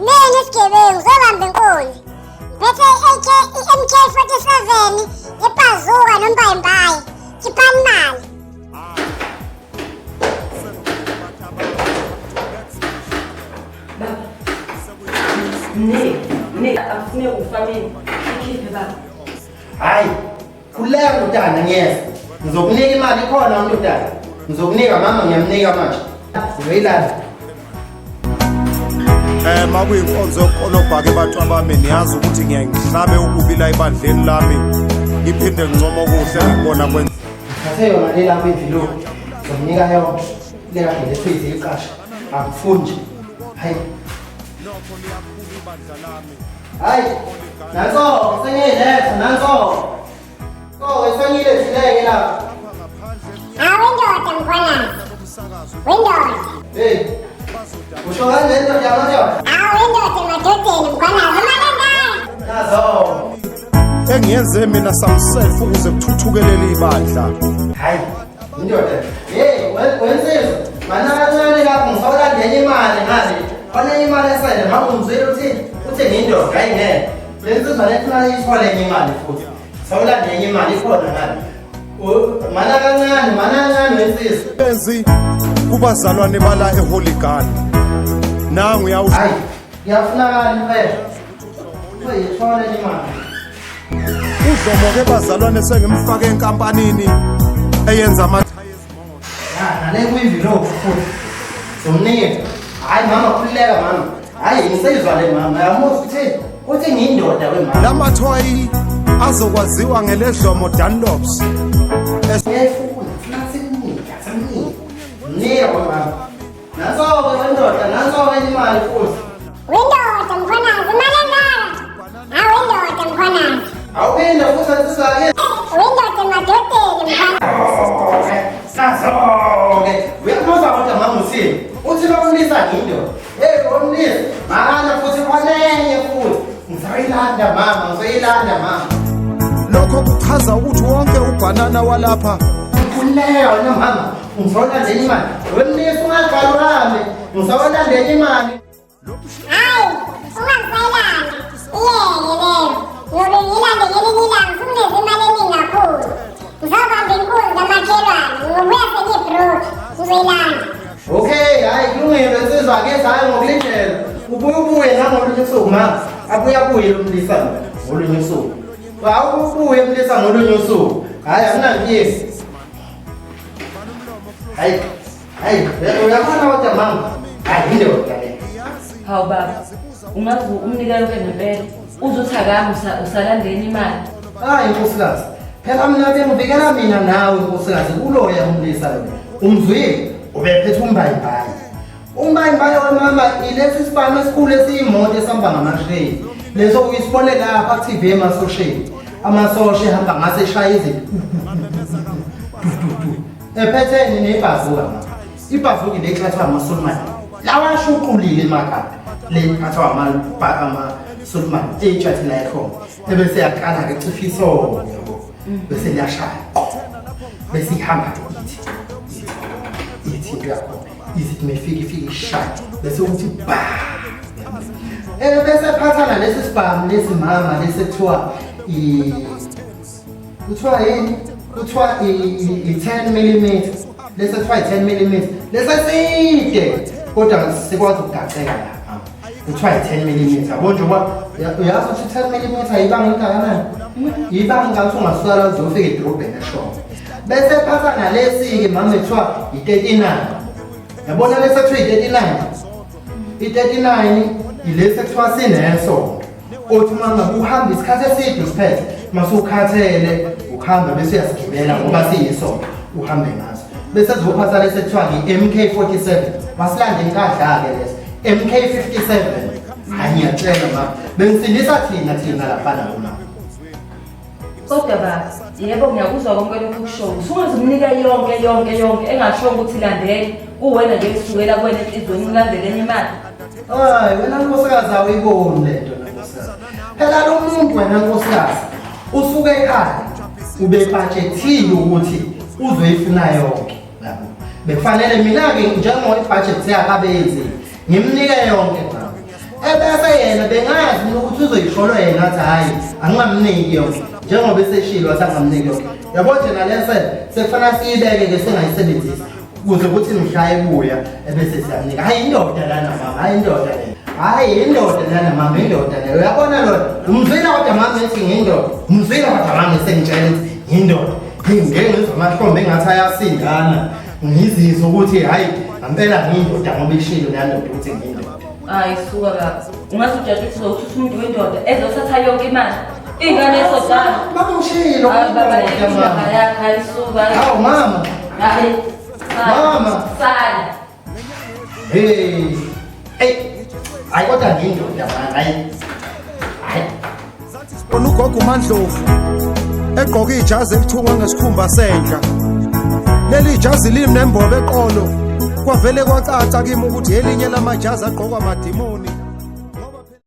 Mina isigebengu zobamba inkunzi. Ngiphethe i-AK i-MK47 ibhazuka nombayimbayi. Khiphani imali. Baba. Ne, ne, afune ufa mina. Ikhiphe baba. Hayi, khululeka ndodana ngiyeza. Ngizokunika imali ikhona ndodana. Ngizokunika mama ngiyamnika manje. Ngizoyilanda. Eh makuyinkonzo yokukolobha ke bantu abami niyazi ukuthi ngiyaye ngihlabe ukubi la ebandleni lami ngiphinde ngincoma okuhle ngikubona kwenza Ngithathe yona le lapho imvilophi. Ngizomnika yonke. Le kade lethwe iziqasha. Angifuni nje. Hayi. Nokho liyakhula ibandla lami. Hayi. Nanso, sengiyiletha nanso. So, sengiyilethile-ke lapha. Hawu indoda mkhwanazi. Windoda. Hey. Usho kanje indoda yamadoda? Hawu indoda emadodeni mkhwanazi. Imali engaka. Nazo. Engiyenze mina samself ukuze kuthuthuke leli ibandla. Hayi. Indoda. Hey, wensizwa. Mana kancane lapho ngisawulanda enye imali ngale. Khona enye imali esele mama ungizwile uthi uthi ngiyindoda hayi ngeke. Le nsizwa le funa ithole enye imali futhi. Sawulanda enye imali ikhona ngale. Mana kancane, mana kancane wensizwa. Benzi kubazalwane bala eHoligan. Nangu uyawu Hayi, kuyafunakala impela. Uyithole enye imali. Udlomo ke bazalwane sengimfake enkampanini eyenza amathayi ezimoto. Ya, nale kuyimvilophi futhi. Zomnika. Hayi mama khululeka mama. Hayi ngisizwa le mama. Yamuza uthi uthi ngiyindoda we mama. Lamathoyi azokwaziwa ngeledlomo Dunlops. Ngiyayifuna, funa simnika, simnika. Mnika we mama. Nanso-ke wendoda, nanso-ke imali futhi. Windoda mkhwanazi imali engaka. Hawu indoda mkhwanazi. Awuphinde futhi nsizwa-ke. Windoda emadodeni mkhwanazi. Sazo-ke. Uyabuza kodwa mama uthini? Uthi lomlisa ngindoda. Hey lomlisa, mana futhi kwanenye futhi. Ngizoyilanda mama, ngizoyilanda mama. Lokho kuchaza ukuthi wonke ubhanana walapha Khululeka wena mama, ngizolandela imali. Wemlisa ungaqali uhambe, ngizolandela imali. Hayi, ungangisayilanda. Iyeke leyo. Ngiyobe ngiyilande ngelinye ilanga usunginikeze imali eningi kakhulu. Ngizobamba inkunzi kamakhelwane, ngiyobuya sengibroke. Ngizoyilanda. Okay, hayi kulungile nsizwa ke hayi ngokulindela. Ubuye ubuye nangolunye usuku mama. Abuye abuye lo mlisa lo ngolunye usuku. Awubuye mlisa ngolunye usuku. Hayi akunankinga. Hayi. Hayi, uyabona kodwa mama. Hayi indoda le. Hawu baba, ungaze umnika yonke ngempela. Uze uthi akami usalandeni imali. Hayi nkosikazi. Phela mina bengivikela mina nawe nkosikazi kuloya umlisa lo. Umzwile ubephethe umbayimbayi. Umbayimbayi wemama ilesi sibhamu esikhulu esiyimoto esihamba ngamasheyi. Leso uyisibone lapha ku-TV emasosheni. Amasosha ehamba ngase eshaya izinto. Ephetheni nebhazuka mama. Ibhazuka le kuthiwa amaSulumane. Lawa ashuqulile emakhaya. Le kuthiwa amaSulumane etshathi la ekhona. Ebese yaqala ke cifa isongo yabo. Bese liyashaya. Bese ihamba ithi. Ithi into yakho. Ithi mefika ifika ishaya. Bese uthi ba. Eh bese phathana lesi sibhamu lesi mama lesi kuthiwa i kuthiwa yini kuthiwa i-10 mm lesi kuthiwa i-10 mm lesi eside kodwa sikwazi ukugaceka la kuthiwa i-10 mm yabo njengoba uyazi ukuthi i-10 mm ayibanga engakanani ibanga ngathi ungasuka la uze ufike edolobheni eshomo bese phatha nalesi-ke mama kuthiwa i-39 yabona lesi kuthiwa i-39 i-39 ilesi ekuthiwa sineso othi uma ngabe uhamba isikhathi eside usiphethe masukhathele ukuhamba bese uyasigibela ngoba siyiso uhambe ngaso bese zophatha lesi ekuthiwa ngi-MK47 masilande inkadla-ke leso MK57 hayi ngiyatshela ma bengisindisa thina thina laphana kuma Kodwa baba, yebo ngiyakuzwa konke lokhu kushoyo. Usungaze umnika yonke yonke yonke engashongo ukuthi ilandele kuwena nje kusukela kuwena enhlizweni ulandele enye imali. Hayi wena nkosikazi awuyiboni lento wena nkosikazi. Phela lo muntu wena nkosikazi usuke ekhaya ubebhajethile ukuthi uzoyifuna yonke. Yabo. Bekufanele mina-ke njengoba ibhajethi yakhe abeyenzile ngimnike yonke baba. Ebese yena bengazi mina ukuthi uzoyisholo yena athi hhayi angingamniki yonke njengoba eseshilo wathi angingamniki yonke yabo nje nale nsele sekufanele siyibeke-ke singayisebenzisi kuze kuthi mhla ebuya ebese siyamnika. Hhayi indoda lana mama, hhayi indoda le. Hhayi indoda lana mama, indoda le. Uyabona lona, umzwile kodwa mama ethi ngiyindoda. Umzwile kodwa mama esengitshela ukuthi ngiyindoda. Ngeke ngizwe amahlombe engathi ayasindana. Ngizizwe ukuthi hhayi ngampela ngiyindoda ngoba ishilo leya ndoda ukuthi ngiyindoda. Hayi suka baba. Ungaze ujaje ukuthi uzothutha umuntu wendoda ezothatha yonke imali. Ingane esodala. Mama ushilo Hayi baba, uyindoda indaba mama. yakho hayi suka. Hawu mama. Hayi. Mama. Sala. Hey. Hey. Hayi kodwa ngiyindoda mama. Hayi. Hayi. Bona ugogo uMandlovu egqoke ijazi elithungwe ngesikhumba senja. Leli jazi linembobo eqolo. Kwavele kwacaca kimi ukuthi elinye lamajazi agqokwa amadimoni.